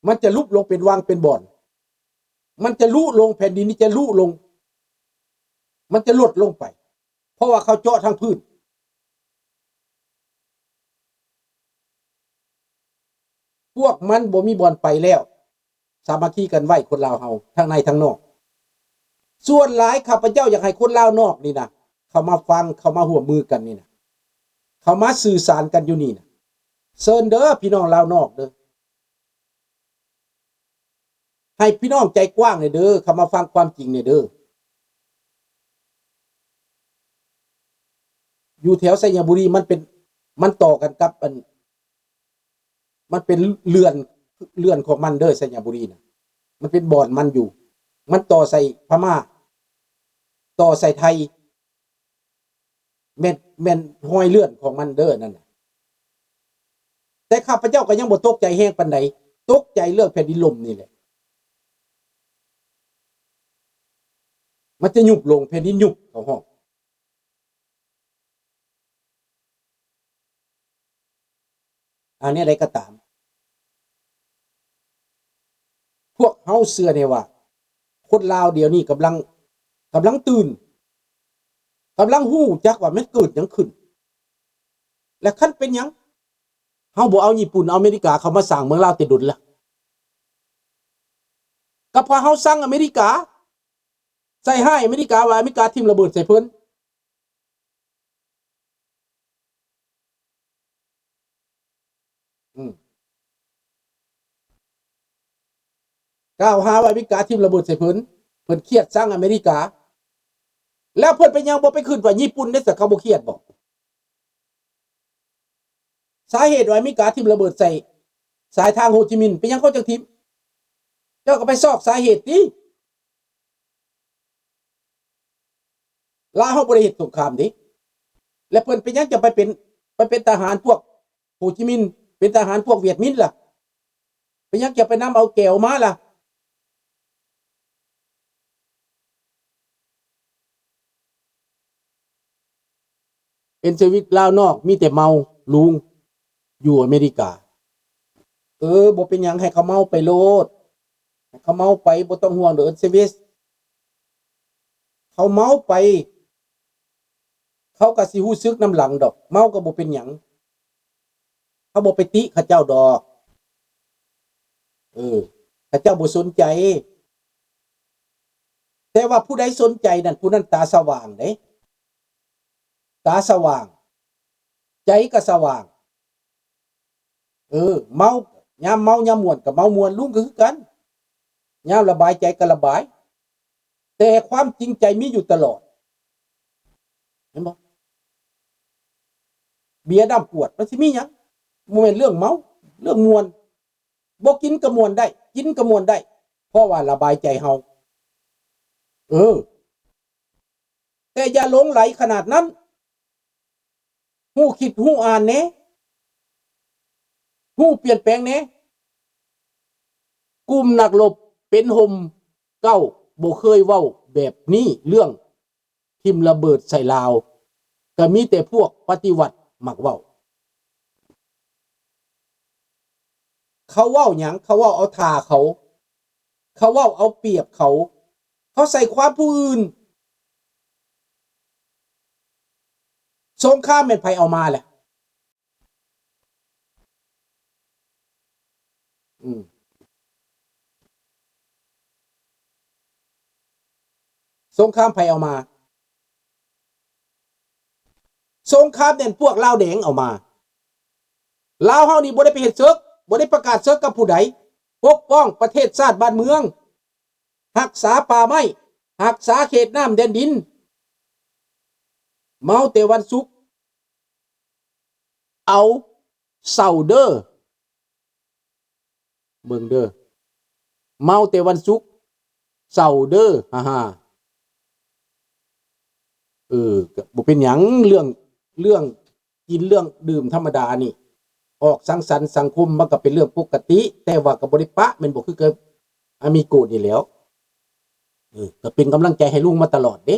ມັນຈະຫຼຸບລົງເປັນວັງເປັນບ່ອນ, ມັນຈະລຸລົງ, ແຜ່ນດິນນີ້ຈະລຸລົງ, ມັນຈະຫຼຸດລົງໄປ, ເພາະວ່າເຂົາເຈາະທາງພື້ນ. ພວກມັນບໍ່ມີບ່ອນໄປແລ້ວ. ສາມັກຄີກັນໄວ້ ຄົນລາວເຮົາ ທັງໃນທັງນອກ. ສ່ວນຫຼາຍຂ້າພະເຈົ້າຢາກໃຫ້ຄົນລາວນອກນີ້ນະ ເຂົ້າມາຟັງ, ເຂົ້າມາຮ່ວມມືກັນນີ້ນະ, ເຂົ້າມາສື່ສານກັນຢູ່ນີ້ນະ. ເຊີນເດີ ພີ່ນ້ອງລາວນອກເດີ. ໃຫ້ພີ່ນ້ອງໃຈກວ້າງແດ່ເດີ, ເຂົ້າມາຟັງຄວາມຈິງແດ່ເດີ. ຢູ່ແຖວໄຊຍະບູລີ ມັນເປັນ, ມັນຕໍ່ກັນກັບອັນ, ມັນເປັນເລື່ອນ, ເລື່ອນຂອງມັນເດີ ໄຊຍະບູລີນະ, ມັນເປັນບ່ອນມັນຢູ່, ມັນຕໍ່ໃສ່ພະມ້າ, ຕໍ່ໃສ່ໄທ. ແມ່ນ, ແມ່ນຮອຍເລື່ອນຂອງມັນເດີນັ້ນນະ. ແຕ່ຂ້າພະເຈົ້າກໍຍັງບໍ່ຕົກໃຈແຮງປານໃດ, ຕົກໃຈເລື່ອງແຜ່ນດິນຫຼົ່ມນີ້ແຫຼະ. ມັນຈະຍຸບລົງ, ແຜ່ນດິນຍຸບ ເຂົາຮ້ອງ. ອັນແນວໃດກໍຕາມ, ພວກເຮົາເຊື່ອແນ່ວ່າ ຄົນລາວດຽວນີ້ກຳລັງ, ກຳລັງຕື່ນ, ກຳລັງຮູ້ຈັກວ່າມັນເກີດຫຍັງຂຶ້ນ ແລະ ຄັນເປັນຫຍັງ ເຮົາບໍ່ເອົາຍີ່ປຸ່ນ, ເອົາອາເມລິກາເຂົ້າມາສ້າງເມືອງລາວແຕ່ດົນລະ. ກໍເພາະເຮົາຊັງອາເມລິກາ, ໃສ່ຮ້າຍອາເມລິກາ ວ່າອາເມລິກາຖິ້ມລະເບີດໃສ່ເພິ່ນ. ອືມ ກ່າວຫາວ່າອາເມລິກາຖິ້ມລະເບີດໃສ່ເພິ່ນ, ເພິ່ນຄຽດຊັງອາເມລິກາ. ແລ້ວເພິ່ນເປັນຫຍັງບໍ່ໄປຄິດວ່າຍີ່ປຸ່ນເດ້ ສະເຂົາບໍ່ຄຽດບໍ? ສາເຫດວ່າອາເມລິກາຖິ້ມລະເບີດໃສ່ສາຍທາງໂຮຈິມິນ ເປັນຫຍັງເຂົາຈັ່ງຖິ້ມ? ເຈົ້າກໍໄປຊອກສາເຫດຕິ. ລາວເຮົາບໍ່ໄດ້ເຮັດສົງຄາມເດ້ ແລະ ເພິ່ນເປັນຫຍັງຈະໄປເປັນ, ໄປເປັນທະຫານພວກໂຮຈິມິນ, ເປັນທະຫານພວກຫວຽດມິນລະ? ເປັນຫຍັງຈະໄປນຳເອົາແກວມາລະ? ເອັນຊີວິດລາວນອກມີແຕ່ເມົາລຸງ ຢູ່ອາເມລິກາ. ເອີ ບໍ່ເປັນຫຍັງ ໃຫ້ເຂົາເມົາໄປໂລດ, ໃຫ້ເຂົາເມົາໄປ ບໍ່ຕ້ອງຫ່ວງດອກ ເອີນເຊວິສ. ເຂົາເມົາໄປ ເຂົາກໍຊິຮູ້ສຶກນຳຫຼັງດອກ, ເມົາກໍບໍ່ເປັນຫຍັງ. ເຮົາບໍ່ໄປຕິເຂົາເຈົ້າດອກ. ເອີ ເຂົາເຈົ້າບໍ່ສົນໃຈ. ແຕ່ວ່າຜູ້ໃດສົນໃຈນັ້ນ ຜູ້ນັ້ນຕາສະຫວ່າງເດ້, ຕາສະຫວ່າງ, ໃຈກໍສະຫວ່າງ. ເອີ ເມົາ, ຍາມເມົາຍາມມ່ວນກໍເມົາມ່ວນ, ລຸງກໍຄືກັນ, ຍາມລະບາຍໃຈກໍລະບາຍ. ແຕ່ຄວາມຈິງໃຈມີຢູ່ຕະຫຼອດ. ເຫັນບໍ່? ເບຍນ້ຳກວດ ມັນຊິມີຫຍັງ? ບໍ່ແມ່ນເລື່ອງເມົາ, ເລື່ອງມ່ວນ. ບໍ່ກິນກໍມ່ວນໄດ້, ກິນກໍມ່ວນໄດ້, ເພາະວ່າລະບາຍໃຈເຮົາ. ເອີ ແຕ່ຢ່າຫຼົງໄຫຼຂະໜາດນັ້ນ. ຮູ້ຄິດຮູ້ອ່ານແດ່, ຮູ້ປ່ຽນແປງແດ່. ກຸ່ມນັກລົບເປັນຮົ່ມເກົ້າ ບໍ່ເຄີຍເວົ້າແບບນີ້, ເລື່ອງຖິ້ມລະເບີດໃສ່ລາວ ກໍມີແຕ່ພວກປະຕິວັດມັກເວົ້າ. ເຂົາເວົ້າຫຍັງ? ເຂົາເວົ້າເອົາທ່າເຂົາ, ເຂົາເວົ້າເອົາປຽບເຂົາ, ເຂົາໃສ່ຄວາມຜູ້ອື່ນ. ສົງຄາມແມ່ນໃຜເອົາມາລະ? ອືມ ສົງຄາມໃຜເອົາມາ? ສົງຄາມແມ່ນພວກລາວແດງເອົາມາ. ລາວເຮົານີ້ບໍ່ໄດ້ໄປເຮັດເສິກ, ບໍ່ໄດ້ປະກາດເສິກກັບຜູ້ໃດ, ປົກປ້ອງປະເທດຊາດບ້ານເມືອງ, ຮັກສາປ່າໄມ້, ຮັກສາເຂດນ້ຳແດນດິນ. ເມົາແຕ່ວັນສຸກ ເອົາເຊົາເດີ. ເບິ່ງເດີ, ເມົາແຕ່ວັນສຸກ ເຊົາເດີ, ຮ່າໆ. ເອີ ກໍບໍ່ເປັນຫຍັງ, ເລື່ອງ, ເລື່ອງກິນເລື່ອງດື່ມທຳມະດານີ້, ອອກສັງສັນສັງຄົມມັນກໍເປັນເລື່ອງປົກກະຕິ, ແຕ່ວ່າກໍບໍ່ໄດ້ປະ ແມ່ນບໍ່? ຄືກັບອາມິໂກະນີ້ແຫຼ້ວ. ເອີ ກໍເປັນກຳລັງໃຈໃຫ້ລຸງມາຕະຫຼອດເດ້.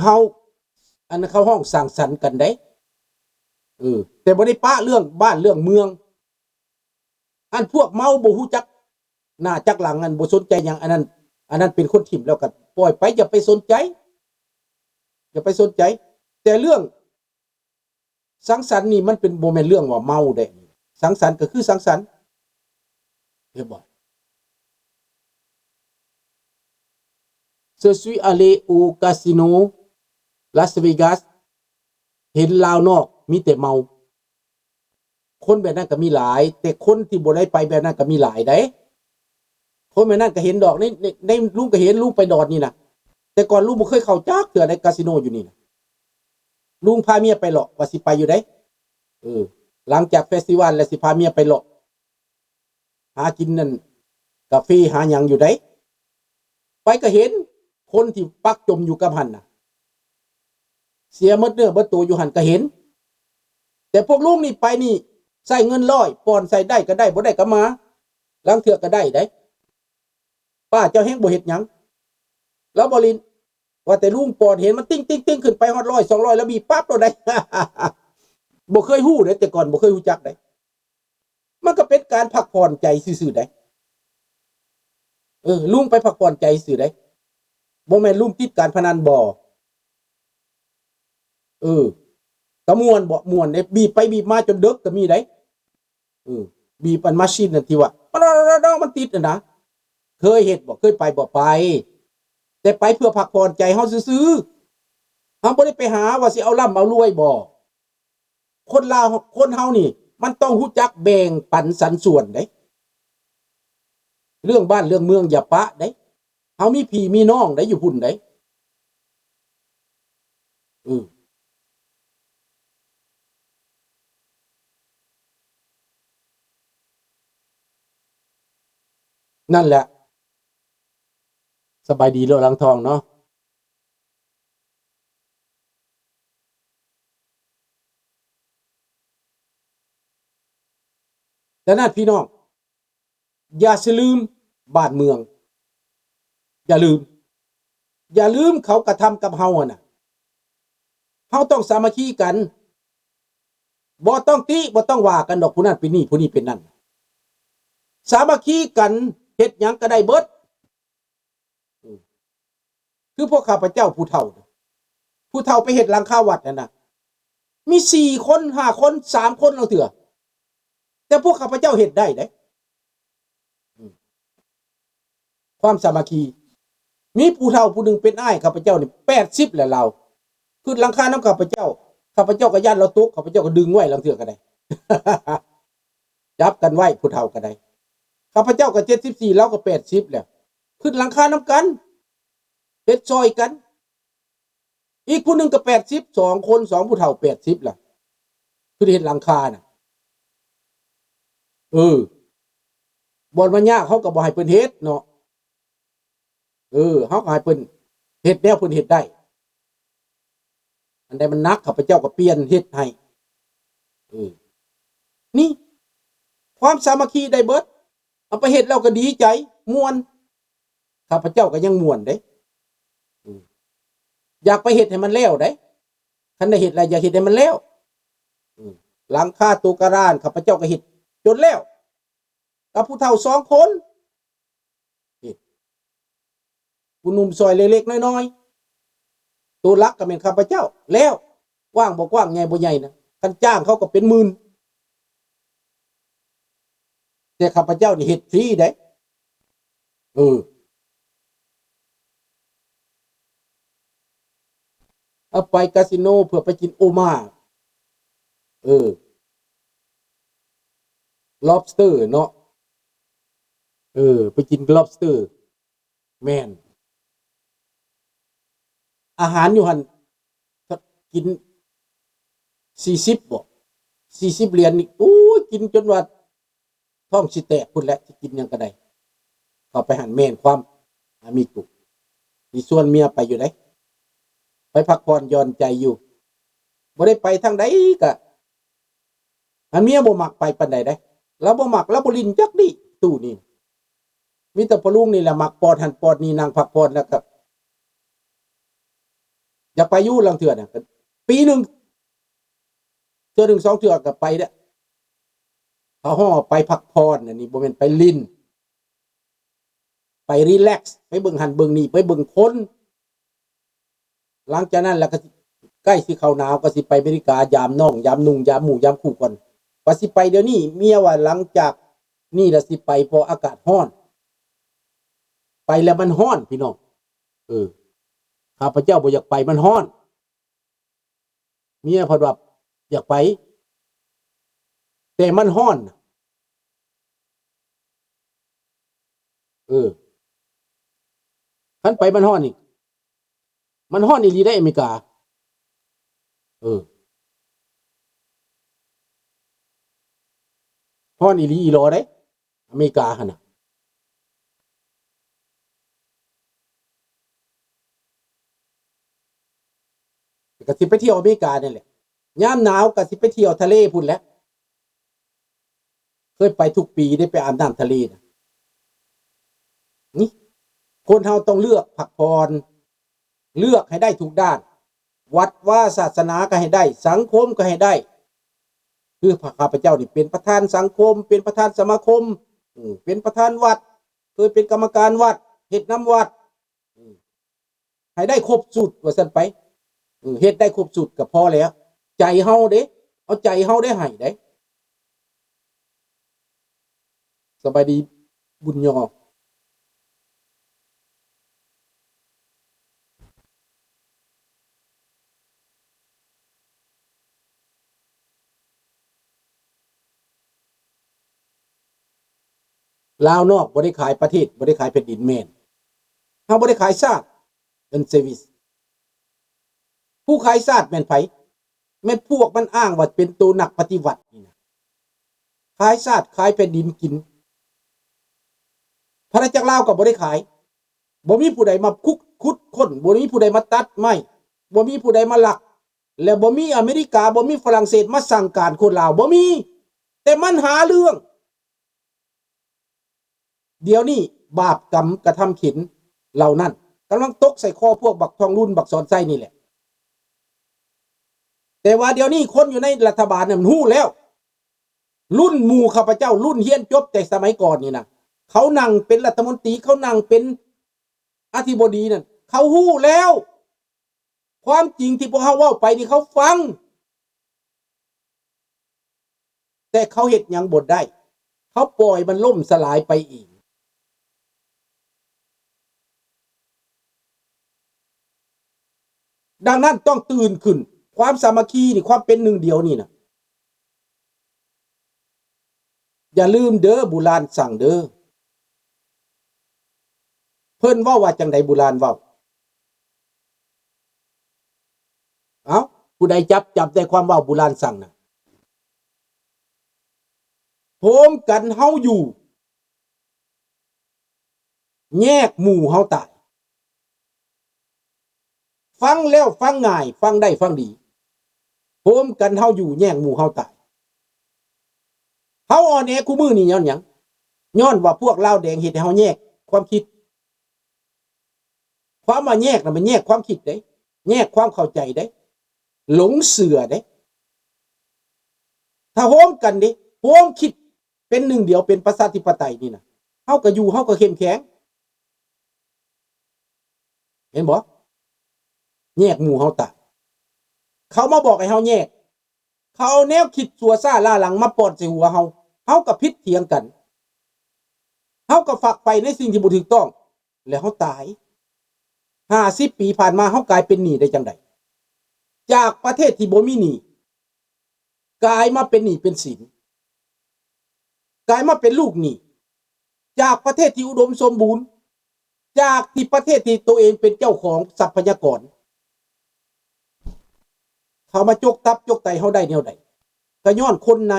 ເຮົາ, ອັນນັ້ນເຂົາຮ້ອງສັງສັນກັນເດ້, ເອີ ແຕ່ບໍ່ໄດ້ປະເລື່ອງບ້ານເລື່ອງເມືອງ. ອັນພວກເມົາບໍ່ຮູ້ຈັກໜ້າຈັກຫຼັງ ອັນບໍ່ສົນໃຈຫຍັງ ອັນນັ້ນ ອັນນັ້ນເປັນຄົນຖິ້ມແລ້ວກໍປ່ອຍໄປ ຢ່າໄປສົນໃຈ ຢ່າໄປສົນໃຈ. ແຕ່ເລື່ອງສັງສັນນີ້ ມັນເປັນ ບໍ່ແມ່ນເລື່ອງວ່າເມົາເດ້. ສັງສັນກໍຄືສັງສັນ ເຫັນບໍ່? Je suis allé au casino Las Vegas. ເຫັນລາວນອກມີແຕ່ເມົາ. ຄົນແບບນັ້ນກໍມີຫຼາຍ ແຕ່ຄົນທີ່ບໍ່ໄດ້ໄປແບບນັ້ນກໍມີຫຼາຍໃດ໋. ຄົນແບບນັ້ນກໍເຫັນດອກ ໃນ ໃນ ໃນ ລຸງກໍເຫັນ ລຸງໄປດອນນີ້ນະ. ແຕ່ກ່ອນລຸງບໍ່ເຄີຍເຂົ້າຈັກເທື່ອໃດ ກາສິໂນຢູ່ນີ້ນະ. ລຸງພາເມຍໄປເລາະ ວ່າຊິໄປຢູ່ໃດ໋. ເອີ ຫຼັງຈາກເຟສຕິວັນແລ້ວ ຊິພາເມຍໄປເລາະ ຫາກິນນັ້ນ ກາເຟ ຫາຫຍັງຢູ່ໃດ໋. ໄປກໍເຫັນຄົນທີ່ປັກຈົມຢູ່ກັບຫັ້ນນະ ເສຍໝົດເນື້ອໝົດໂຕຢູ່ຫັ້ນກໍເຫັນ. ແຕ່ພວກລຸງນີ້ໄປນີ້ ໃຊ້ເງິນຮ້ອຍປອນ ໃຊ້ໄດ້ກໍໄດ້ ບໍ່ໄດ້ກໍມາ ລາງເທື່ອກໍໄດ້ໃດ໋. ປ້າເຈົ້າແຮງບໍ່ເຮັດຫຍັງ ລາວບໍ່ຫຼິ້ນ. ວ່າແຕ່ລຸງປອນເຫັນມັນຕິ້ງໆໆ ຂຶ້ນໄປຮອດຮ້ອຍສອງຮ້ອຍ ລາວບີບປັບໂລດໃດ໋. ບໍ່ເຄີຍຮູ້ເດ້ ແຕ່ກ່ອນບໍ່ເຄີຍຮູ້ຈັກໃດ໋. ມັນກໍເປັນການພັກຜ່ອນໃຈຊື່ໆໃດ໋. ເອີ ລຸງໄປພັກຜ່ອນໃຈຊື່ໃດ໋. ບໍ່ແມ່ນລຸງຕິດການພະນັນບໍ? ເອີ ກໍມ່ວນບໍ? ມ່ວນເດ້ ບີບໄປບີບມາຈົນເດິກກໍມີໃດ໋. ເອີ ບີບອັນມາຊິນນັ້ນທີ່ວ່າ ມັນຕິດຫັ້ນນະ. ເຄີຍເຮັດບໍ? ເຄີຍໄປບໍ? ໄປ ແຕ່ໄປເພື່ອພັກຜ່ອນໃຈເຮົາຊື່ໆ. ເຮົາບໍ່ໄດ້ໄປຫາວ່າຊິເອົາລ່ຳເອົາລວຍບໍ. ຄົນລາວ ຄົນເຮົານີ້ ມັນຕ້ອງຮູ້ຈັກແບ່ງປັນສັນສ່ວນເດ້. ເລື່ອງບ້ານເລື່ອງເມືອງຢ່າປະເດ້. ເຮົາມີພີ່ມີນ້ອງໄດ໋ ຢູ່ພຸ້ນໄດ໋. ເອີ ນັ້ນແຫຼະ. ສະບາຍດີເນາະ ຫຼັງທອງເນາະ. ດັ່ງນັ້ນພີ່ນ້ອງ ຢ່າຊິລືມບ້ານເມືອງ ຢ່າລືມ ຢ່າລືມເຂົາກະທຳກັບເຮົາຫັ້ນນະ. ເຮົາຕ້ອງສາມັກຄີກັນ ບໍ່ຕ້ອງຕິ ບໍ່ຕ້ອງວ່າກັນດອກ ຜູ້ນັ້ນເປັນນີ້ ຜູ້ນີ້ເປັນນັ້ນ. ສາມັກຄີກັນ ເຮັດຫຍັງກະໄດ້ເບິດ. ອືມ ຄືພວກຂ້າພະເຈົ້າຜູ້ເຖົ້າ ຜູ້ເຖົ້າໄປເຮັດຫຼັງຄາວັດຫັ້ນນະ ມີສີ່ຄົນ ຫ້າຄົນ ສາມຄົນລາງເທື່ອ ແຕ່ພວກຂ້າພະເຈົ້າເຮັດໄດ້ເດ້. ອືມ ຄວາມສາມັກຄີ ມີຜູ້ເຖົ້າຜູ້ໜຶ່ງເປັນອ້າຍຂ້າພະເຈົ້ານີ້ ແປດສິບແລ້ວລາວ ຂຶ້ນຫຼັງຄານຳຂ້າພະເຈົ້າ ຂ້າພະເຈົ້າກໍຢ້ານລາວຕົກ ຂ້າພະເຈົ້າກໍດຶງໄວ້ ລາງເທື່ອກໍໄດ້ ຈັບກັນໄວ້ ຜູ້ເຖົ້າກໍໄດ້. ຂ້າພະເຈົ້າກໍເຈັດສິບສີ່ ລາວກໍແປດສິບແລ້ວ ຂຶ້ນຫຼັງຄານຳກັນ ເຮັດຊ່ອຍກັນ. ອີກຜູ້ໜຶ່ງກໍແປດສິບ ສອງຄົນ ສອງຜູ້ເຖົ້າແປດສິບລະ ຄືໄດ້ເຮັດຫຼັງຄານະ. ເອີ ບ່ອນມັນຍາກ ເຮົາກໍບໍ່ໃຫ້ເພິ່ນເຮັດເນາະ. ເອີ ເຮົາກໍໃຫ້ເພິ່ນເຮັດແນວເພິ່ນເຮັດໄດ້. ອັນໃດມັນໜັກ ຂ້າພະເຈົ້າກໍປ່ຽນເຮັດໃຫ້. ເອີ ນີ້ ຄວາມສາມັກຄີໄດ້ເບິດ. ເອົາໄປເຮັດແລ້ວກໍດີໃຈ ມ່ວນ. ຂ້າພະເຈົ້າກໍຍັງມ່ວນເດ້. ອືມ ຢາກໄປເຮັດໃຫ້ມັນແລ້ວເດ້. ຄັນໄດ້ເຮັດແລ້ວ ຢາກເຮັດໃຫ້ມັນແລ້ວ. ອືມ ຫຼັງຄາໂຕກະລານ ຂ້າພະເຈົ້າກໍເຮັດຈົນແລ້ວ ກັບຜູ້ເຖົ້າສອງຄົນ. ນີ້ ຜູ້ໜຸ່ມຊ່ອຍເລັກໆນ້ອຍໆ ໂຕຫຼັກກໍແມ່ນຂ້າພະເຈົ້າແລ້ວ. ກວ້າງບໍ່ກວ້າງ ໃຫຍ່ບໍ່ໃຫຍ່ນະ ຄັນຈ້າງເຂົາກໍເປັນໝື່ນ ແຕ່ຂ້າພະເຈົ້ານີ້ເຮັດຟຣີເດ້. ເອີ ເອົາໄປກາສິໂນເພື່ອໄປກິນໂອມາ ເອີ ລອບສເຕີເນາະ. ເອີ ໄປກິນລອບສເຕີ. ແມ່ນ ອາຫານຢູ່ຫັ້ນ ກິນສີ່ສິບບໍ ສີ່ສິບຫຼຽນນີ້ ໂອ້ຍ ກິນຈົນວ່າທ້ອງຊິແຕກພຸ້ນແຫຼະ ຊິກິນຫຍັງກໍໄດ້. ເຂົ້າໄປຫັ້ນແມ່ນຄວາມອາມິໂກະ ຊິຊວນເມຍໄປຢູ່ໃດ໋ ໄປພັກຜ່ອນຢ່ອນໃຈຢູ່ ບໍ່ໄດ້ໄປທາງໃດກະ ອັນເມຍບໍ່ມັກໄປປານໃດເດ້ ລາວບໍ່ມັກ ລາວບໍ່ຫຼິ້ນຈັກດີ້ຕູ້ນີ້. ມີແຕ່ພໍ່ລຸງນີ້ແຫຼະມັກປອດຫັ້ນປອດນີ້ ນັ່ງພັກຜ່ອນແລ້ວກໍຢາກໄປຢູ່ ລາງເທື່ອນະ ປີໜຶ່ງ ື່ອໜຶ່ງສອງເທື່ອກໍໄປແລ້ວ. ເຂົາຮ້ອງວ່າໄປພັກຜ່ອນ ອັນນີ້ບໍ່ແມ່ນໄປຫຼິ້ນ ໄປຣີແລັກ ໄປເບິ່ງຫັ້ນເບິ່ງນີ້ ໄປເບິ່ງຄົນ. ຫຼັງຈາກນັ້ນລະກໍຊິ ໃກ້ຊິເຂົ້າໜາວ ກໍຊິໄປອາເມລິກາ ຢາມນ້ອງ ຢາມນຸ່ງ ຢາມໝູ່ ຢາມຄູ່ກ່ອນ ວ່າຊິໄປດຽວນີ້. ເມຍວ່າຫຼັງຈາກນີ້ລະຊິໄປ ເພາະອາກາດຮ້ອນ ໄປແລ້ວມັນຮ້ອນພີ່ນ້ອງ. ເອີ ຂ້າພະເຈົ້າບໍ່ຢາກໄປ ມັນຮ້ອນ. ເມຍເພິ່ນວ່າຢາກໄປ ແຕ່ມັນຮ້ອນ. ເອີ ຄັນໄປມັນຮ້ອນນີ້ ມັນຮ້ອນອີ່ຫຼີເດ້ອາເມລິກາ. ເອີ ຮ້ອນອີ່ຫຼີອີ່ຫຼໍເດ້ ອາເມລິກາຫັ້ນນະ. ກໍຊິໄປທ່ຽວອາເມລິການັ້ນແຫຼະ ຍາມໜາວກໍຊິໄປທ່ຽວທະເລພຸ້ນແຫຼະ. ເຄີຍໄປທຸກປີເດ້ ໄປອາບນ້ຳທະເລນະ. ນີ້ ຄົນເຮົາຕ້ອງເລືອກພັກຜ່ອນ ເລືອກໃຫ້ໄດ້ທຸກດ້ານ ວັດວາສາສະໜາກໍໃຫ້ໄດ້ ສັງຄົມກໍໃຫ້ໄດ້. ຄືຂ້າພະເຈົ້ານີ້ເປັນປະທານສັງຄົມ ເປັນປະທານສະມາຄົມ ເປັນປະທານວັດ ເຄີຍເປັນກຳມະການວັດ ເຮັດນຳວັດ ໃຫ້ໄດ້ຄົບຊຸດວ່າຊັ້ນໄປ. ເຮັດໄດ້ຄົບຊຸດກໍພໍແລ້ວ. ໃຈເຮົາເດ້ ເອົາໃຈເຮົາໄດ້ໃຫ້ໄດ໋. ສະບາຍດີບຸນຍໍ. ລາວນອກບໍ່ໄດ້ຂາຍປະເທດ ບໍ່ໄດ້ຂາຍແຜ່ນດິນ ແມ່ນ ເຮົາບໍ່ໄດ້ຂາຍຊາດ. ເປັນເຊວິສ ຜູ້ຂາຍຊາດແມ່ນໃຜ? ແມ່ນພວກມັນອ້າງວ່າເປັນໂຕນັກປະຕິວັດນີ້ນະ ຂາຍຊາດຂາຍແຜ່ນດິນກິນ. ອານາຈັກລາວກໍບໍ່ໄດ້ຂາຍ ບໍ່ມີຜູ້ໃດມາຂຸດຄົ້ນ ບໍ່ມີຜູ້ໃດມາຕັດໄມ້ ບໍ່ມີຜູ້ໃດມາລັກ ແລະ ບໍ່ມີອາເມລິກາ ບໍ່ມີຝຣັ່ງເສດມາສັ່ງການຄົນລາວ ບໍ່ມີ ແຕ່ມັນຫາເລື່ອງ. ດຽວນີ້ບາບກຳກະທຳເຂັນເຫຼົ່ານັ້ນກຳລັງຕົກໃສ່ຄໍພວກບັກທອງລຸນ ບັກສອນໄຊນີ້ແຫຼະ. ແຕ່ວ່າດຽວນີ້ຄົນຢູ່ໃນລັດຖະບານນັ້ນມັນຮູ້ແລ້ວ. ລຸ້ນໝູ່ຂ້າພະເຈົ້າ ລຸ້ນຮຽນຈົບແຕ່ສະໄໝກ່ອນນີ້ນະ ເຂົານັ່ງເປັນລັດຖະມົນຕີ ເຂົານັ່ງເປັນອະທິບໍດີນັ້ນ ເຂົາຮູ້ແລ້ວ. ຄວາມຈິງທີ່ພວກເຮົາເວົ້າໄປນີ້ເຂົາຟັງ ແຕ່ເຂົາເຮັດຫຍັງບໍ່ໄດ້ ເຂົາປ່ອຍມັນລົ້ມສະຫຼາຍໄປເອງ. ດັ່ງນັ້ນຕ້ອງຕື່ນຂຶ້ນ ຄວາມສາມັກຄີນີ້ ຄວາມເປັນໜຶ່ງດຽວນີ້ນະ. ຢ່າລືມເດີ ບູຮານສັ່ງເດີ. ເພິ່ນເວົ້າວ່າຈັ່ງໃດ? ບູຮານເວົ້າ ເອົ້າ ຜູ້ໃດຈັບ ຈັບໄດ້ຄວາມເວົ້າບູຮານສັ່ງນະ? ໂຮມກັນເຮົາຢູ່ ແຍກໝູ່ເຮົາຕາຍ. ຟັງແລ້ວຟັງງ່າຍ ຟັງໄດ້ຟັງດີ. ໂຮມກັນເຮົາຢູ່ ແຍກໝູ່ເຮົາຕາຍ. ເຮົາອ່ອນແອຄູ່ມື້ນີ້ຍ້ອນຫຍັງ? ຍ້ອນວ່າພວກລາວແດງເຮັດໃຫ້ເຮົາແຍກຄວາມຄິດ. ຄວາມວ່າແຍກນະ ມັນແຍກຄວາມຄິດເດ້ ແຍກຄວາມເຂົ້າໃຈເດ້ ຫຼົງເຊື່ອເດ້. ຖ້າໂຮມກັນເດ້ ໂຮມຄິດ ເປັນໜຶ່ງດຽວ ເປັນປະຊາທິປະໄຕນີ້ນະ ເຮົາກໍຢູ່ ເຮົາກໍເຂັ້ມແຂງ ເຫັນບໍ່? ແຍກໝູ່ເຮົາຕາຍ. ເຂົາມາບອກໃຫ້ເຮົາແຍກ ເຂົາເອົາແນວຄິດຊົ່ວຊ້າລ້າຫຼັງມາປ້ອນໃສ່ຫົວເຮົາ ເຮົາກໍຜິດຖຽງກັນ ເຮົາກໍຝັກໃຝ່ໃນສິ່ງທີ່ບໍ່ຖືກຕ້ອງ ແລ້ວເຮົາຕາຍ. ຫ້າສິບປີຜ່ານມາ ເຮົາກາຍເປັນໜີ້ໄດ້ຈັ່ງໃດ? ຈາກປະເທດທີ່ບໍ່ມີໜີ້ ກາຍມາເປັນໜີ້ເປັນສິນ ກາຍມາເປັນລູກໜີ້ ຈາກປະເທດທີ່ອຸດົມສົມບູນ ຈາກທີ່ປະເທດທີ່ໂຕເອງເປັນເຈົ້າຂອງຊັບພະຍາກອນ ເຂົາມາຈົກຕັບຈົກໄຕເຮົາໄດ້ແນວໃດ? ກໍຍ້ອນຄົນໃນ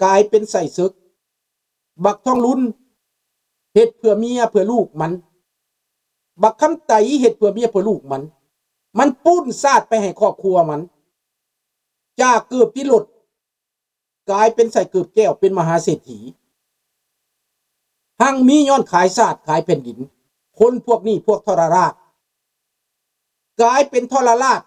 ກາຍເປັນໄສ້ເສິກ. ບັກທອງລຸນເຮັດເພື່ອເມຍເພື່ອລູກມັນ, ບັກຄຳໄຕເຮັດເພື່ອເມຍເພື່ອລູກມັນ, ມັນປຸ້ນຊາດໄປໃຫ້ຄອບຄົວມັນ, ຈາກເກີບຕິດລົດ ກາຍເປັນໃສ່ເກີບແກ້ວ ເປັນມະຫາເສດຖີ. ຮັ່ງມີຍ້ອນຂາຍຊາດຂາຍແຜ່ນດິນ. ຄົນພວກນີ້ພວກທໍລະລາດ ກາຍເປັນທໍລະລາດ